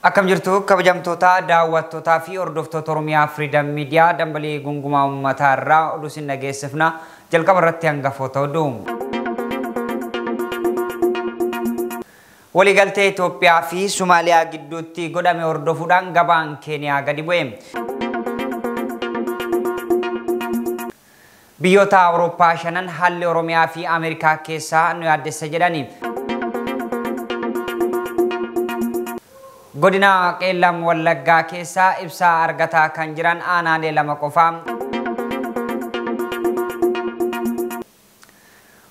Akkam jirtu kabajamtoota daawwattootaa fi hordoftoota Oromiyaa Freedom Media dambalii gungumaa uummataa irraa oduu isin dhageessifna. Jalqaba irratti hangafoota oduu. Waliigaltee Itoophiyaa fi Somaaliyaa gidduutti godhame hordofuudhaan gabaan Keeniyaa gadi bu'e. Biyyoota Awurooppaa shanan haalli Oromiyaa fi Ameerikaa keessaa nu yaaddessa jedhani. Godina Qeellam Wallaggaa keessaa ibsaa argataa kan jiran aanaalee 2 qofa.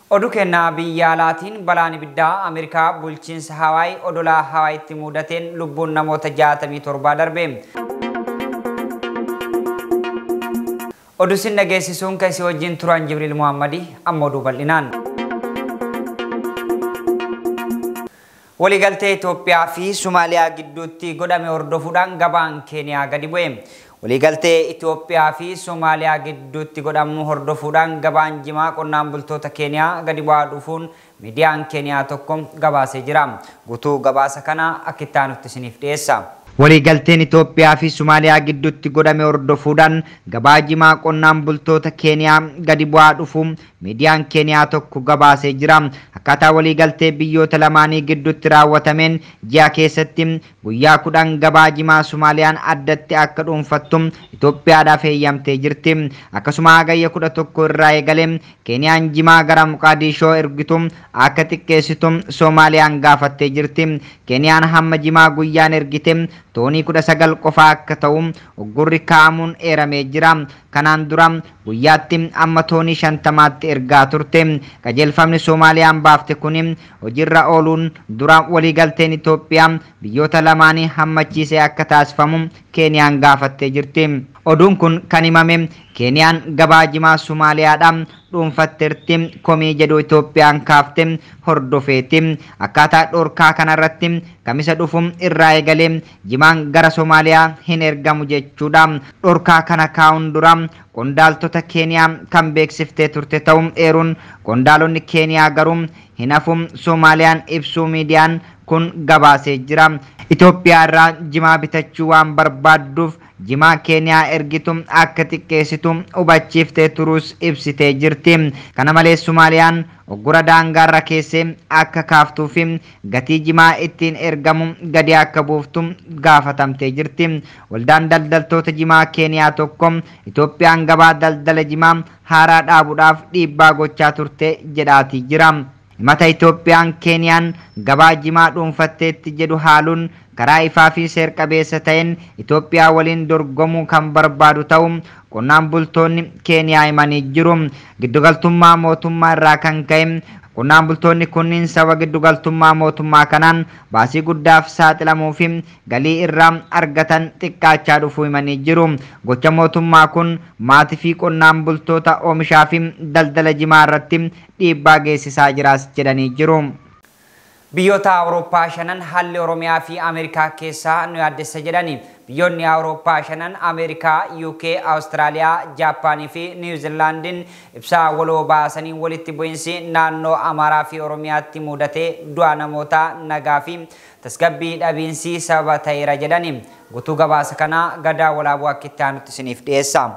Oduu kennaa biyya alaatiin balaan ibiddaa Ameerikaa bulchiinsa Hawaii odola Hawaayitti mudateen lubbuun namoota 67 darbe. Oduu isin dhageessisuun kan isin wajjin turan Jibriil Muhammadii amma oduu bal'inaan. Waliigaltee Itoophiyaa fi Somaaliyaa gidduutti godhame hordofuudhaan gabaan Keeniyaa gadi bu'e. Waliigaltee Itoophiyaa fi Somaaliyaa gidduutti godhamu hordofuudhaan gabaan jimaa qonnaan bultoota Keeniyaa gadi bu'aa dhufuun miidiyaan Keeniyaa tokko gabaasee jira. Guutuu gabaasa kana akka itti aanutti isiniif dhiyeessa. Waliigalteen Itoophiyaa fi Somaaliyaa gidduutti godhame hordofuudhaan gabaa jimaa qonnaan bultoota Keeniyaa gadi bu'aa dhufuun miidiyaan Keeniyaa tokko gabaasee jira. Akkaataa waliigaltee biyyoota lamaanii gidduutti raawwatameen ji'a keessatti guyyaa 10 gabaa jimaa Somaaliyaan addatti akka dhuunfattu Itoophiyaadhaaf heeyyamtee jirti. Akkasuma hagayya 11 irraa eegalee Keeniyaan jimaa gara Moqaadishoo ergitu akka xiqqeessitu Somaaliyaan gaafattee jirti. Keeniyaan hamma jimaa guyyaan ergite toonii 19 qofa akka ta'u uggurri kaa'amuun eeramee jira. Kanaan dura guyyaatti amma toonii 50tti ergaa turte. Qajeelfamni Somaaliyaan baafte kun hojiirra ooluun dura waliigalteen Itoophiyaa biyyoota lamaanii hammachiisee akka taasifamu Keeniyaan gaafattee jirti. Oduun kun kan himame Keeniyaan gabaa jimaa Somaaliyaadhaan dhuunfatteerti komii jedhu Itoophiyaan kaafte hordofeeti. Akkaataa dhorkaa kanarratti kamisa dhufu irraa eegalee jimaan gara Somaaliyaa hin ergamu jechuudha. Dhorkaa kana kaa'uun dura qondaaltota Keeniyaa kan beeksiftee turte ta'uu eeruun qondaalonni Keeniyaa garuu hin hafu Somaaliyaan ibsuu miidiyaan kun gabaasee jira. Itoophiyaa irraa jimaa bitachuu waan barbaadduuf jimaa Keeniyaa ergitu akka xiqqeessitu hubachiiftee turuus ibsitee jirti. Kana malees Somaaliyaan uggura daangaarra keessee akka kaaftuu fi gatii jimaa ittiin ergamu gadi akka buuftu gaafatamtee jirti. Waldaan daldaltoota jimaa Keeniyaa tokko Itoophiyaan gabaa daldala jimaa haaraa dhaabuudhaaf dhiibbaa gochaa turte jedhaatii jira. Himata Itoophiyaan Keeniyaan gabaa jimaa dhuunfatteetti jedhu haaluun karaa ifaa fi seer-qabeessa ta'een Itoophiyaa waliin dorgomuu kan barbaadu ta'u qonnaan bultoonni Keeniyaa himanii jiru. Giddugaltummaa mootummaa irraa kan ka'e qonnaan bultoonni kunniin saba giddugaltummaa mootummaa kanaan baasii guddaaf saaxilamuu fi galii irraa argatan xiqqaachaa dhufuu himanii jiru. Gocha mootummaa kun maatii fi qonnaan bultoota oomishaa fi daldala jimaa irratti dhiibbaa geessisaa jiraas jedhanii jiru. Biyyoota Awurooppaa shanan haalli Oromiyaa fi Ameerikaa keessaa nu yaaddessa jedhani. Biyyoonni Awurooppaa shanan Ameerikaa, UK, Awustiraaliyaa, Jaappaanii fi Niwuziilaandiin ibsaa waloo baasanii walitti bu'iinsi naannoo Amaaraa fi Oromiyaatti mudatee du'a namoota nagaa fi tasgabbii dhabiinsi sababa ta'eera jedhani. Guutuu gabaasa kanaa Gadaa Walaabuu akka itti aanutti isiniif dhiyeessa.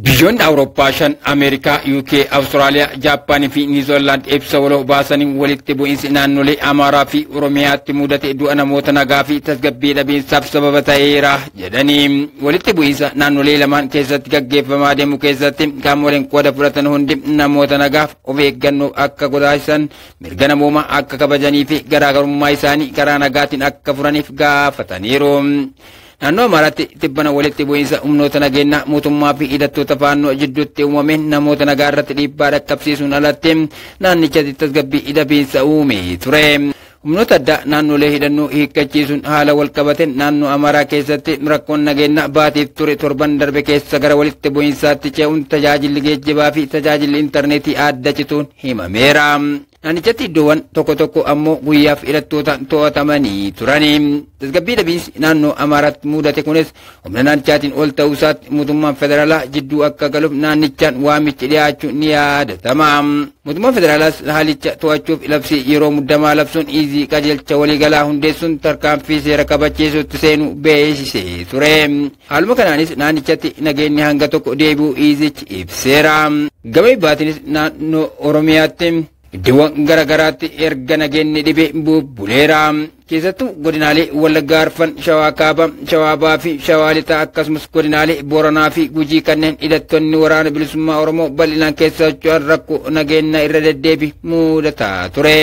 Biyyoonni Awurooppaa shan Ameerikaa, UK, Awustiraaliyaa, Jaappaanii fi Niwuziilaand ibsa waloo baasanii walitti bu'iinsi naannolee Amaaraa fi Oromiyaatti mudate du'a namoota nagaa fi tasgabbii dhabiinsaaf sababa ta'eera jedhanii. Walitti bu'iinsa naannolee lamaan keessatti gaggeeffamaa deemu keessatti qaamoleen qooda fudhatan hundi namoota nagaaf of eeggannoo akka godhaachisan, mirga namoomaa akka kabajanii fi garaagarummaa isaanii karaa nagaatiin akka furaniif gaafataniiru. Naannoo Amaaraatti tibbana walitti bu'iinsa humnoota nageenyaa mootummaa fi hidhattoota faannoo jidduutti uumameen namoota nagaa irratti dhiibbaa dhaqqabsiisuun alatti naannichatti tasgabbii dhabiinsa uume ture. Humnoota addaa naannolee hidhannoo hiikkachiisuun haala wal qabateen naannoo Amaaraa keessatti rakkoon nageenyaa baatiif ture torban darbe keessa gara walitti bu'iinsaatti ce'uun tajaajilli geejjibaa fi tajaajilli intarneetii adda cituun himameera. Naannichatti iddoowwan tokko tokko ammoo guyyaaf hidhattoota to'atamanii turani. Tasgabbii dhabiinsi naannoo Amaaraatti mudate kunis humna naannichaatiin ol ta'uu isaatti mootummaan federaalaa jidduu akka galuuf naannichaan waamichi dhiyaachuu ni yaadatama. Mootummaan federaalaas haalicha to'achuuf labsii yeroo muddamaa labsuun iizii qajeelcha waliigalaa hundeessuun tarkaanfii seera kabachiisuutti seenuu beeksisee ture. Haaluma kanaanis naannichatti nageenyi hanga tokko deebi'uu iizichi ibseera. Gama baatiinis naannoo Oromiyaatti iddoowwan garaagaraatti erga nageenyi dhibee bubbuleera. Keessattuu godinaalee Wallaggaa Arfan, Shawaa Kaabaa, Shawaa Bahaa fi Shawaa Lixaa akkasumas godinaalee Booranaa fi Gujii kanneen hidhattoonni waraana bilisummaa Oromoo bal'inaan keessa socho'an rakkoo nageenya irra deddeebi mudataa ture.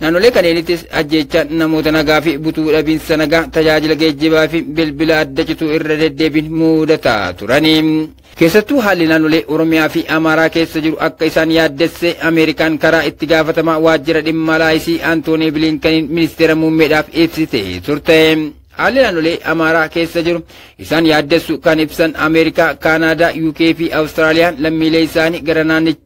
Naannolee kanneenittis ajjeechaa namoota nagaa fi butuu dhabiinsa nagaa tajaajila geejjibaa fi bilbila adda cituu irra deddeebiin mudataa turani. Keessattuu haalli naannolee Oromiyaa fi Amaaraa keessa jiru akka isaan yaaddesse Ameerikaan karaa itti gaafatamaa waajjira dhimma alaa isii Antoonii Bilinkaniin ministeera muummeedhaaf ibsite turte. Haalli naannolee Amaaraa keessa jiru isaan yaaddessu kan ibsan Ameerikaa, Kaanaadaa, UK fi Awustiraaliyaan lammiilee isaanii gara naannichaa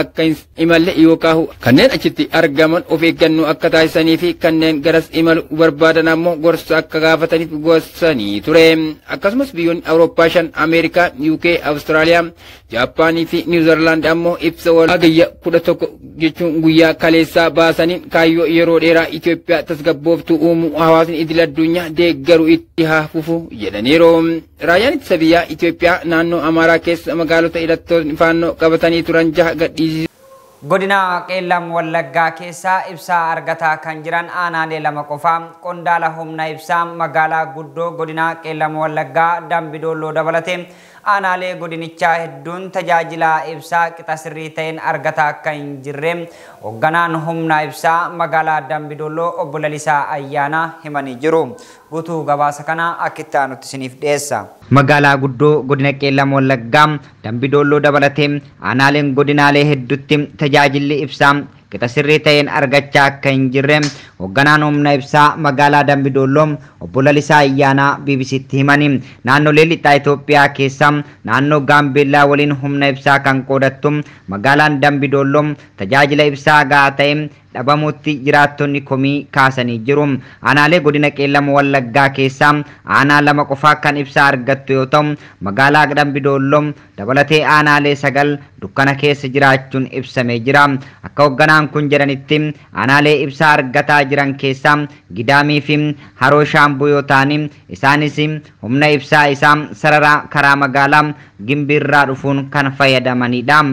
akka hin imalle yookaan kanneen achitti argaman of eeggannoo akka taasisanii fi kanneen garas imalu barbaadan ammoo gorsa akka gaafataniif gorsanii ture. Akkasumas biyyoonni Awurooppaa shan Ameerikaa, UK, Awustiraaliyaa, Jaappaanii fi Niwuzerlaand ammoo ibsa wal hagayya 11 jechuun guyyaa kaleessaa baasaniin kaayyoo yeroo dheeraa Itoophiyaa tasgabbooftuu uumuu hawaasni idil addunyaa deeggaru itti haa fufu jedhaniiru. Raayyaan ittisa biyyaa Itoophiyaa naannoo Amaaraa keessa magaalota hidhattoonni faannoo qabatanii turan jaha gadhiisise. Godina Qeellam Wallaggaa keessaa ibsaa argataa kan jiran aanaalee lama qofa. Qondaala humna ibsaa magaalaa guddoo godina Qeellam Wallaggaa Dambidolloo dabalatee aanaalee godinichaa hedduun tajaajila ibsaa qixa sirrii ta'een argataa akka hin jirre hoogganaan humna ibsaa magaalaa Dambidolloo obbo Lalisaa Ayyaanaa himanii jiru. Guutuu gabaasa kana akka itti aanutti isiniif dhiyeessa. Magaalaa guddoo godina Qeellam Wallaggaa Dambidolloo dabalatee aanaaleen godinaalee hedduutti tajaajilli ibsaa qixa sirrii ta'een argachaa akka hin jirre hoogganaan humna ibsaa magaalaa Dambidolloo obbo Lalisaa Ayyaanaa BBCtti himani. Naannolee lixaa Itoophiyaa keessa naannoo Gaambeellaa waliin humna ibsaa kan qoodattu magaalaan Dambidolloo tajaajila ibsaa gahaa ta'e dhabamuutti jiraattonni komii kaasanii jiru. Aanaalee godina Qeellam Wallaggaa keessaa aanaa lama qofaa kan ibsaa argattu yoo ta'u magaalaa Dambidolloo dabalatee aanaalee 9 dukkana keessa jiraachuun ibsamee jira. Akka hoogganaan kun jedhanitti aanaalee ibsaa argataa jiran keessaa Gidaamii fi Haroo Shaambuu yoo ta'an isaanis humna ibsaa isaa sarara karaa magaalaa Gimbiirraa dhufuun kan fayyadamanidha.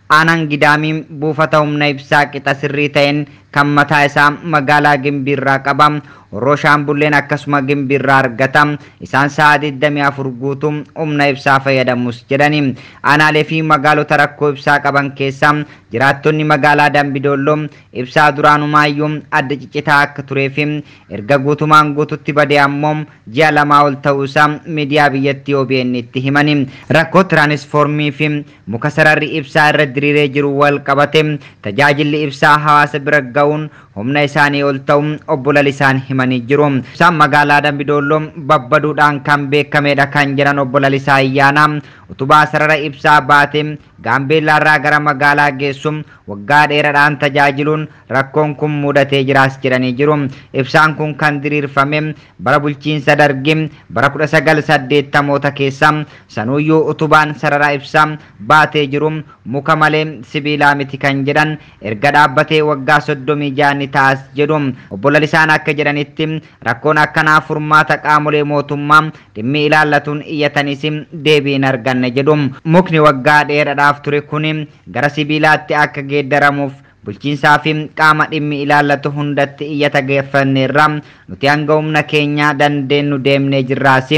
Aanaan Gidaamii buufata humna ibsaa qixa sirrii ta'een kan mataa isaa magaalaa Gimbiirraa qaba. Horroo Shaambulleen akkasuma Gimbiirraa argata. Isaan sa'a 24 guutuu humna ibsaa fayyadamus jedhani. Aanaalee fi magaalota rakkoo ibsaa qaban keessaa jiraattonni magaalaa Dambidolloo ibsaa duraanumaayyuu adda ciccitaa akka turee fi erga guutumaan guututti badee ammoo ji'a 2 ol ta'uusaa miidiyaa biyyattii OBN itti himani. Rakkoo tiraanisfoormii fi muka sararri ibsaa irra diriiree jiru wal qabate tajaajilli ibsaa hawaasa bira ga'uun humna isaanii ol ta'u obbo Lalisaan himanii jiru. Ibsaan magaalaa Dambidolloo babbaduudhaan kan beekamedha kan jedhan obbo Lalisaa Ayyaanaa utubaa sarara ibsaa baatee Gaambeellaarraa gara magaalaa geessuun waggaa dheeraadhaan tajaajiluun rakkoon kun mudatee jiraas jedhanii jiru. Ibsaan kun kan diriirfame bara bulchiinsa Dargii bara 1980moota keessa sanuuyyuu utubaan sarara ibsaa baatee jiru muka malee sibiilaa miti kan jedhan erga dhaabbatee waggaa 36 ni ta'as jedhu. Obbo Lalisaan akka jedhanitti rakkoon akkanaa furmaata qaamolee mootummaa dhimmi ilaallatuun iyyatanis deebii hin arganne jedhu. Mukni waggaa dheeraadhaaf ture kun gara sibiilaatti akka geeddaramuuf bulchiinsaa fi qaama dhimmi ilaallatu hundatti iyyata geeffanneerra. Nuti hanga humna keenya dandeenyu deemnee jirraas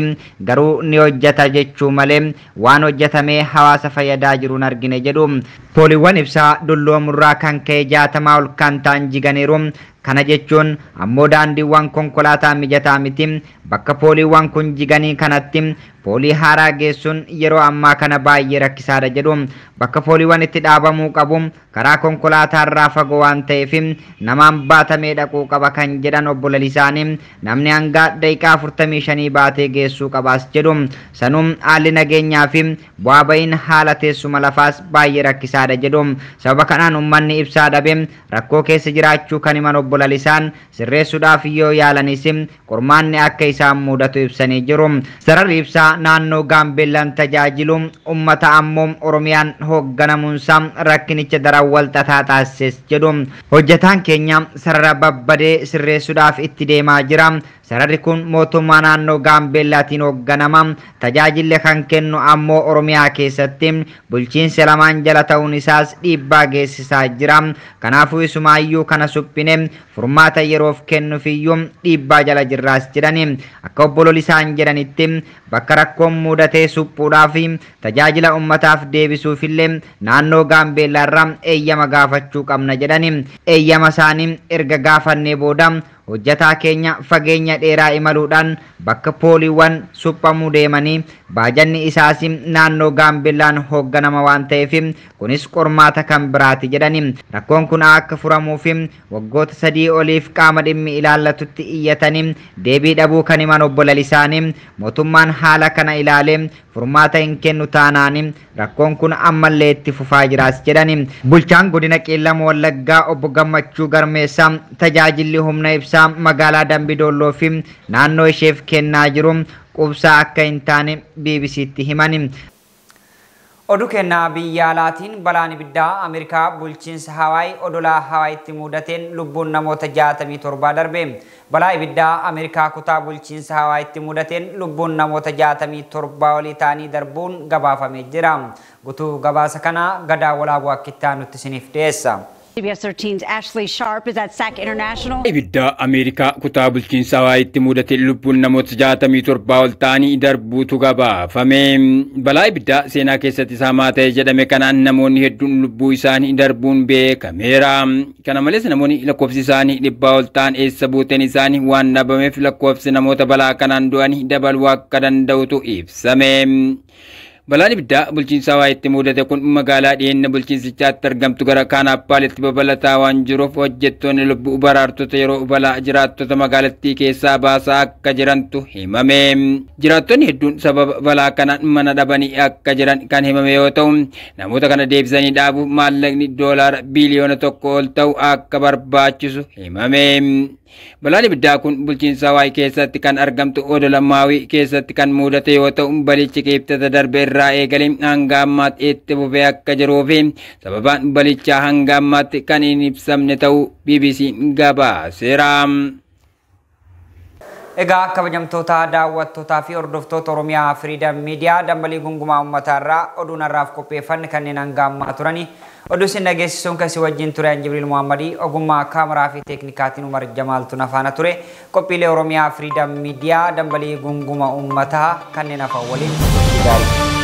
garuu ni hojjeta jechuu malee waan hojjetamee hawaasa fayyadaa jiru hin argine jedhu. Pooliiwwan ibsaa dulloomurraa kan ka'e 60 ol kan ta'an jiganiiru. Kana jechuun ammoo daandiiwwan konkolaataa mijataa miti. Bakka pooliiwwan kun jiganii kanatti Poolii haaraa geessuun yeroo ammaa kana baay'ee rakkisaadha jedhu. Bakka pooliiwwan itti dhaabamuu qabu karaa konkolaataa irraa fagoo waan ta'eef namaan baatamee dhaquu qaba kan jedhan obbo Lalisaanii namni hanga daqiiqaa 45 baatee geessuu qabaas jedhu. Sanuun haalli nageenyaa fi bu'aa ba'iin haala teessuma lafaas baay'ee rakkisaadha jedhu. Sababa kanaan uummanni ibsaa dhabe rakkoo keessa jiraachuu kan himan obbo Lalisaan sirreessuudhaaf yoo yaalanis qormaanni akka isaan mudatu ibsanii jiru. Sararri ibsaa naannoo Gaambeellaan tajaajilu uummata ammoo Oromiyaan hoogganamuunsaa rakkinicha daran wal xaxaa taasises jedhu. Hojjetaan keenya sarara babbadee sirreessuudhaaf itti deemaa jira. Sararri kun mootummaa naannoo Gaambeellaatiin hoogganama. Tajaajilli kan kennu ammoo Oromiyaa keessatti bulchiinsa lamaan jala ta'uun isaas dhiibbaa geessisaa jira. Kanaafuu isumaayyuu kana suphine furmaata yeroof kennuufiyyuu dhiibbaa jala jirraas jedhani. Akka obbo Lalisaan jedhanitti bakka rakkoon mudatee suphuudhaaf tajaajila uummataaf deebisuufillee naannoo Gaambeellaarraa eeyyama gaafachuu qabna jedhani. Eeyyama isaanii erga gaafannee booda hojjetaa keenya fageenya dheeraa imaluudhaan bakka pooliiwwan suphamuu deemanii baajanni isaas naannoo Gaambeellaan hoogganama waan ta'eef kunis qormaata kan biraati jedhani. Rakkoon kun akka furamuuf waggoota 3 oliif qaama dhimmi ilaallatutti iyyatanii deebii dhabuu kan himan obbo Lalisaanii mootummaan haala kana ilaalee furmaata hin kennu taanaan rakkoon kun ammallee itti fufaa jiraas jedhani. Bulchaan godina Qeellam Wallaggaa obbo Gammachuu Garmeessaa tajaajilli humna ibsaa magaalaa Dambidolloo fi naannoo isheef kennaa jiru qubsaa akka hin taane BBCtti himani. Oduu kennaa biyya alaatiin balaan ibiddaa Ameerikaa bulchiinsa Hawaii odolaa Hawaayitti mudateen lubbuun namoota 67 darbe. Balaa ibiddaa Ameerikaa kutaa bulchiinsa Hawaayitti mudateen lubbuun namoota 67 olii ta'anii darbuun gabaafamee jira. Guutuu gabaasa kana Gadaa Walaabuu Akkittaa nutti isiniif dhiyeessa. CBS 13's Ashley Sharp is at SAC International. Ibiddaa Ameerikaa kutaa bulchiinsa Hawaayitti mudate lubbuun namoota 67 ol ta'anii darbuutu gabaafame. Balaa ibiddaa seenaa keessatti hamaa ta'e jedhame kanaan namoonni hedduun lubbuu isaanii darbuun beekameera. Kana malees namoonni lakkoofsi isaanii 100 ol ta'an eessa buuteen isaanii waan dhabameef lakkoofsi namoota balaa kanaan du'anii dabaluu akka danda'utu ibsame. Balaan ibiddaa bulchiinsa Hawaayitti mudate kun magaalaa dhiyeenya bulchiinsichaatti argamtu gara Kaanaappaalitti babalataa waan jiruuf hojjettoonni lubbuu baraartota yeroo balaa jiraattota magaalattii keessaa baasaa akka jirantu himame. Jiraattonni hedduun sababa balaa kanaan mana dhabanii akka jiran kan himame yoo ta'u namoota kana deebisanii dhaabuuf maallaqni $1 biliyoona ol ta'u akka barbaachisu himame. Balaan ibiddaa kun bulchiinsa Hawaii keessatti kan argamtu odola Maawii keessatti kan mudate yoo ta'u balichi qeebxata darbe irraa eegalee hanga ammaatti itti fufee akka jiruu fi sababaan balichaa hanga ammaatti kan hin ibsamne ta'uu BBC gabaaseera. Egaa kabajamtoota daawwattootaa fi hordoftoota Oromiyaa Freedom Media dambalii gungumaa uummataarraa oduun har'aaf qopheeffanne kanneen hanga ammaa turani. Oduu isin dhageessisuun kasii wajjin ture Jibriil Muhammadii ogummaa kaameraa fi teeknikaatiin Umar Jamaaltu nafaana ture. Qophiilee Oromiyaa Freedom Media dambalii gunguma uummataa kanneen hafan waliin gaarii.